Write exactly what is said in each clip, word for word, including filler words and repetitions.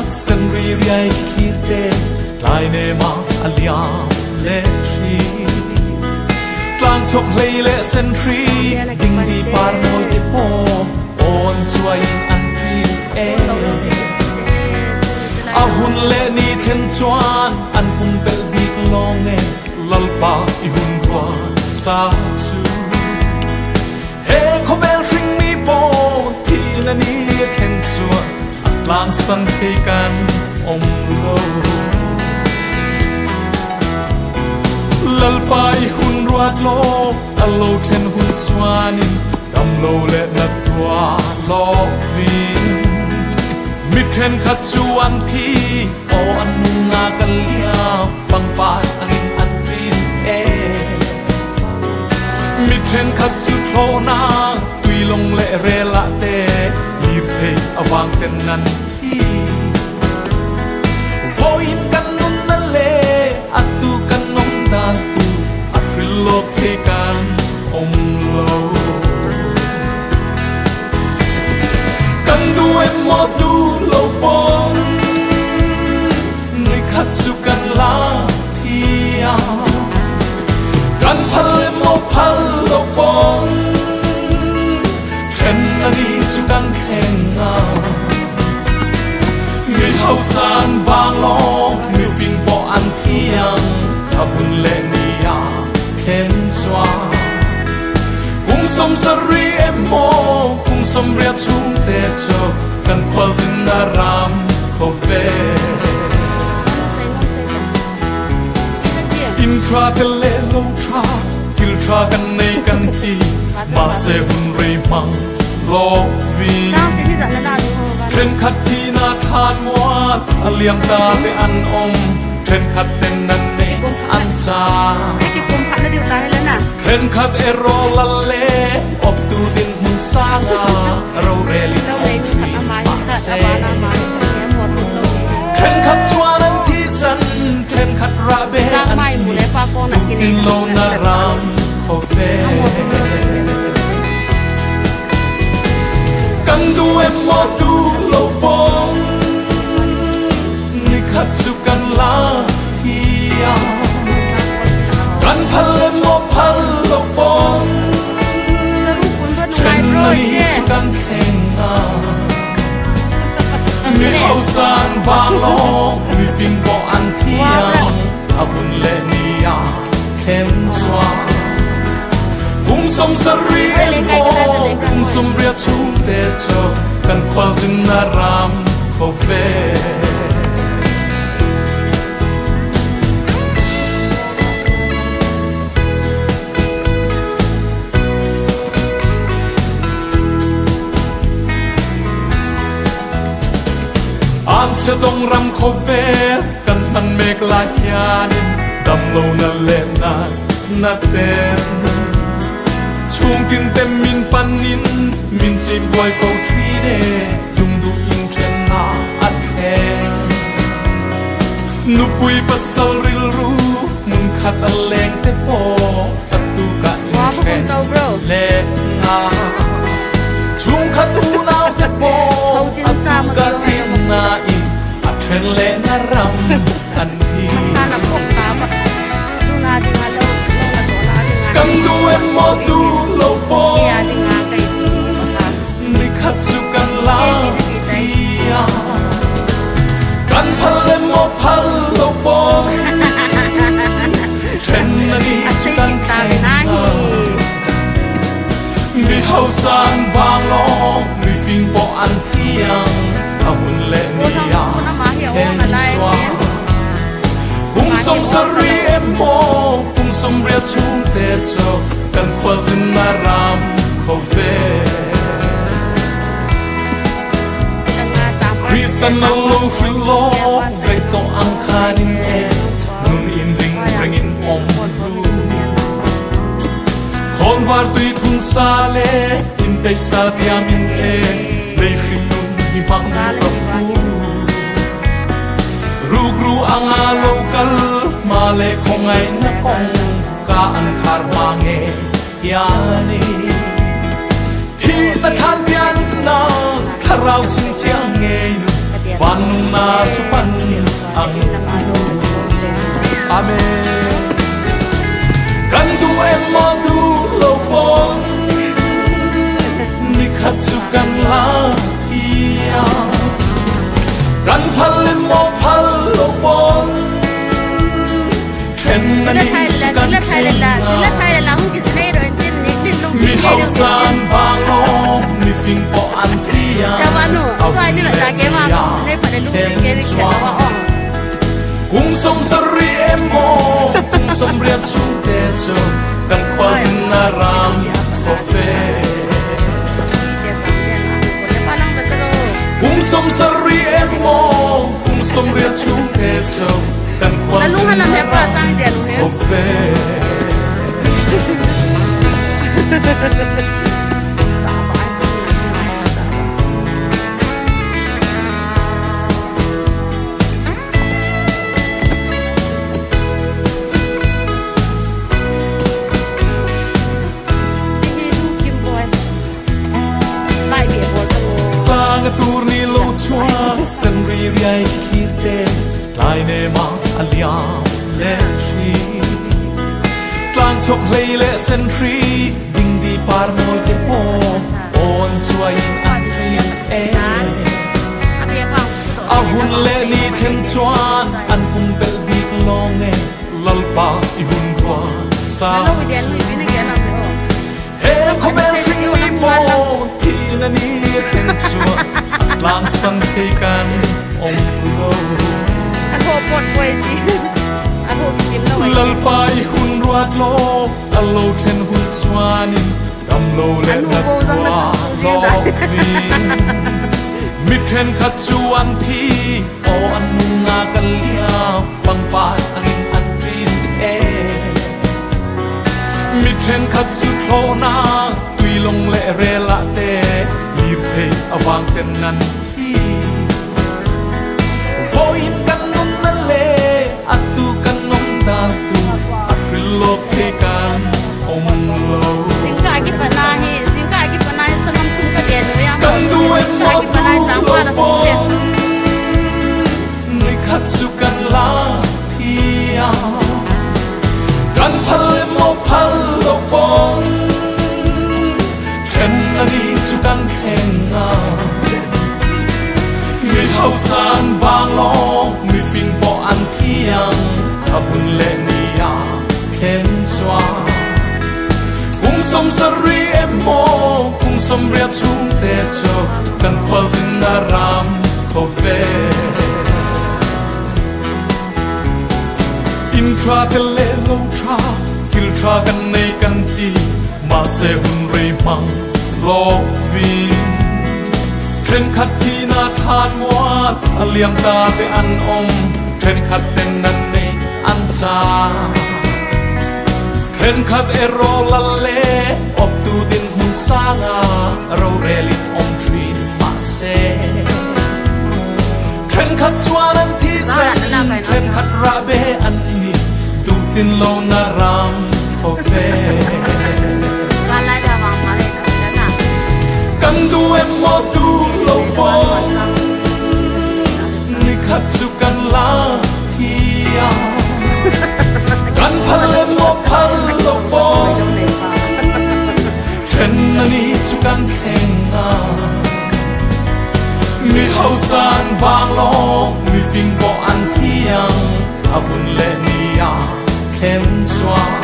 Sen ri riai kithlir te, tlai nema aliam le thi. Tlang chok hlei le sen ri, ding di par moi te po, on chuai in an ri e. A hun le ni thlen chuan, an pum pel bik long e, Lalpa i hun ruat sa chu. He khawvel hring mi pawh thihna ni thlen chuan a tlangsan thei kan awm lo. Lalpa i hun ruat lawk a lo thlen hun chuanin damlo le na tua lawk vin. Mi ṭhenkhat chu an thi, aw an nunna kal liam, pangpar angin an rin e. Mi ṭhenkhat chu thlawhna, tui long le rela te, ngir thei avang ten an thi. Vawiin kan nunna le, atu kan awm dan tu, a hril lawk thei kan awm lo. Kan duh em maw duh lo pawng, ni khat chu kan la thei a. Kan phal em maw phal lo pawng, ṭhen a ni chu kan thleng a. Mi hausan vang lawng, mi fing pawh an thi ang, a hun le ni a thlen chuan. Kum sawmsarih em maw, kum sawmriat chhungte chu kan khualzinna ram khawvel. In ṭha te le lo ṭha, thil ṭha kan nei kan ti, mahse hun rei hmang lawk vin. Ṭhenkhat thihna ṭhat muat, a liam ta te an awm, ṭhenkhat ten nan nei an chang. Ṭhenkhat erawh lal le, awptu dinhmun sanga, rorelin an thi mahse. Ṭhenkhat chuan an thihsan, ṭhenkhat rahbe an ni, tuktin lohna ram khawvel. Kan duh em maw duh lo pawng, ni khat chu kan la thei a. Kan phal em maw phal lo pawng, ṭhen a ni chu kan thleng a. Mi hausan vang lawng, mi fing pawh an thi ang, a hun le ni a thlen chuan. Kum sawmsarih em maw, kum sawmriat chhungte chu kan khualzinna ram khawvel. Angchadong ram khawvel kan hman mek lai hianin, damlohna le natna ten chhungtin te min panin, min chim buai fo ṭhin e, lungduh in ṭhenna a thleng. Nupui pasal rilru, mun khat a leng te pawh, a tukah in ṭhen le nga. Chhungkhat unau te pawh, a tukah thenna in, a ṭhen lehna ram an hi. Kan duh em maw duh lo pawng, ni khat chu kan la thei a. Kan phal em maw phal lo pawng, ṭhen a ni chu kan thleng a. Mi hausan vang lawng, mi fing pawh an thi ang, a hun le ni a thlen chuan. Kum sawmsarih em maw, kum sawmriat chhungte chu kan khualzinna ram khawvel. Kristan a lo hrilh lawk vek tawh ang khan in e, nun in ring rengin awm ru. Khawnvar tui thun sa le in peisa tiam in e, lei hrim nun hi hmang ka pu. Rukru anga lo kal, hma le khawngaihna kawngka an khar hma ngei hian e. Thihna thlan pianna, thlarau chhing chiang ngei nu, Van nungna chu pan ang. Amen. Kan duh em mo duh lou pon, ni khat chu kan la hi a. Kan phal em mo phal lou pon, Thenna ni chu kan thenna. Mi hausan bang lou, mi fing po an tia. Thenchua. Kum som sari em mo, kum som riat chungte chu, kan khualzinna ram khovel. Kum som sari em mo, kum som riat chungte chu, kan khualzinna ram khovel. Tlang a tur ni lou chuang, sen ri riai kithlir te, tlai nema a liam le thi. Tlang chok hlei le sen ri, ding di par moi te po, on chuai in an ri e. A hun le ni thlen chuan, an kum pel bik lawng e, Lalpa i hun ruat sa chu. He khovel hring mi po, thina ni thlen chuan, tlang san thei kan awm lo. A thaw pawt pawh si. A thaw kichim lo ai. Lalpa i hun ruat lo, a lo thlen hun chuanin, damlo le natna lawk vin. Mi ṭhenkhat chu an thi, aw an nunga kan liam, pangpar angin an rin e. Mi ṭhenkhat chu thlawhna, tui lawng le rela te, hlir phei avang ten an thi. Vawiin kan nunna le, atu kan awm dan tu, a hril lawk thei kan awm lo. Singkah kipatna hi, singkah kipatna hi, sangam thum ka gen lo yang. Kan duh em mo, singkah kipatna hi, duh lo chang pa la pawng, sing chen. Ni khat chu kan la thia. Kan phal em mo, phal lo pawng, ṭhenna ni chu kan thleng a. Mi hausan bang lawng, mi fing pawh an thi ang, a hun le ni a thlen chuan. Kum som sari em mo, kum som riat chungte chu, kan khualzinna ram khovel. In ṭha te le lo ṭha, thil ṭha kan nei kan ti, mahse hun rei hmang lawk vin. Ṭhenkhat thina ṭhan muat, a liam ta te an awm, ṭhenkhat ten an nei an cha. Ṭhenkhat erawh lal le awptu dinhmun sanga rorelin awm ṭhin mah se. Ṭhenkhat chuan an thi sen, ṭhenkhat rahbe an ni, duhtlin lona ram khovel. Kan duh em mo, duh lo pawng, ni khat chu kan la thia. Kan phal em mo, phal lo pawng, ṭhenna ni chu kan thleng a. Mi hausan bang lawng, mi fing pawh an thi ang, a hun le ni a thlen chuan.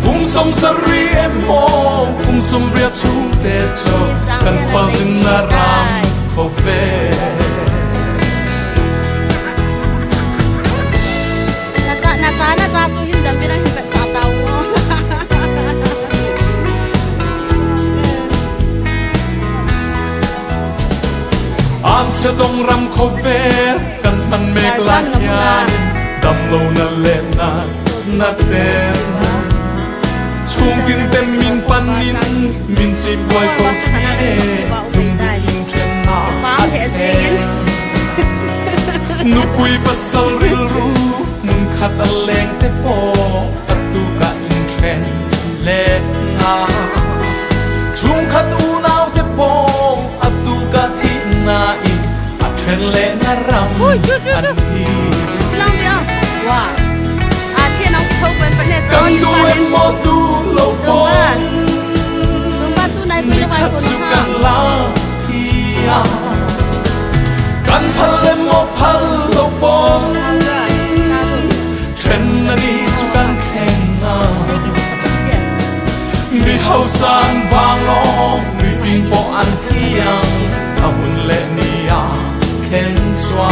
Kum som sari em mo, kum som riat chungte chu, kan khualzinna ram khovel. Na cha, na cha, na cha chu hin dam pin a hin vet sa ta u. Angchadong ram khovel kan hman mek lai hian, damlona le natna ten. Chhungtin te min panin, min chim buai fo thei e, lungdui in ṭhenna a thlen. Nupui pasal rilru, mun khat a leng te pawh, a tuka in ṭhen lek a. Chhungkhat unau te pawh, a tuka thihna in a le na ram Ui, chu, chu, chu. An hi. Silang dia. Wa. A thi nang tho pen pen ne. Kan tu em mo tu lo pon. Tumba tu nai pen ni lo khat su kan la thi a. Kan phal em mo phal lo pon. Sa tu. Then ani chu kan thleng a. Mi hausan bang lo, mi fing po an thiang, a hun le ni a thlen chua.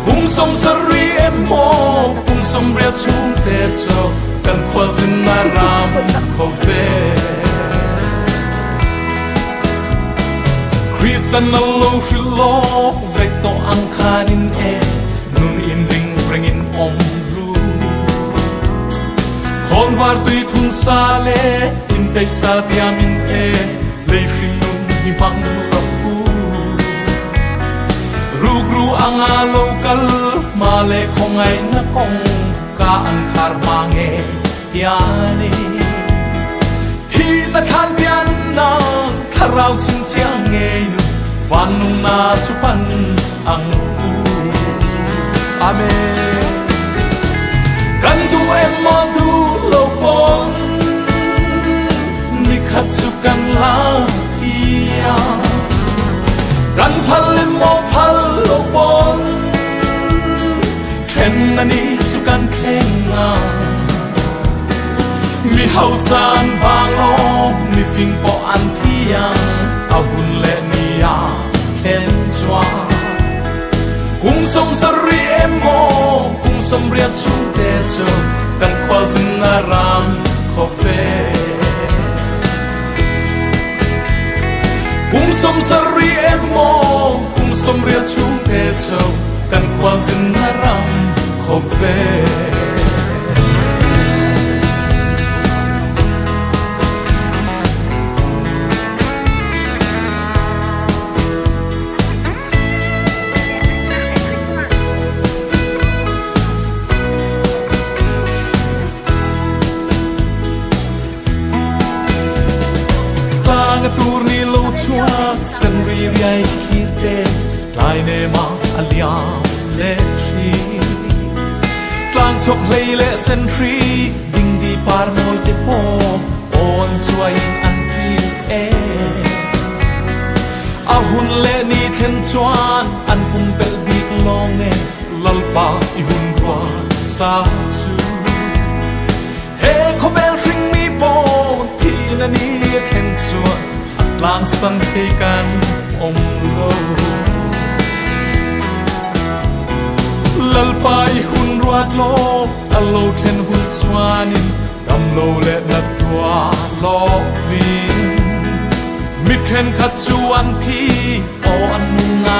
Kum som sari em mo, kum som ria chung te chu, kan khual zin na ram kho ve. Kristan na lo hril lo, vek to ang khan in e, nun in ring ring in om lu. Khonvar tui thun sa le, in pek sa tiam in e, lei hring nun hi mang lu ram pu. Ruk ru ang a lo kal, ma le khong ai na kong, ka ang khar ma nge, ya ni. Thina than pian nang, thlarau ching chiang ngei nu, van nung na chu pan ang u. Amen. Kan du em mo du lo pon, ni khat chu kan la thi a. Kan phal em mo phal lo pon, then ani chu kan thleng a. Mi hausan bang lo, mi fing po an thiang, a hun le ni a thlen chua. Kum som sari em mo, kum som ria chung te chu, kan khual zin na ram kho ve. Kum som sari em mo, kum som ria chung te chu, kan khual zin na ram kho ve. Tlang a tur ni lo chuak, sen ri riai thlir te, tlai ne ma a liam le thri. Tlang chok hlei le sen thri, ding di par moi te po, on chuai an thlir e. A hun le ni thlen chuan, an pum pel bik lo nge, Lalpa i hun ruat sa chu. He khawvel hring mi pawh thina ni a thleng chuan a tlangsan thei kan awm lo. Lalpa i hun ruat lawk a lo thlen hun chuanin damlo le na tua lawk vin. Mi ṭhenkhat chu an thi aw an nung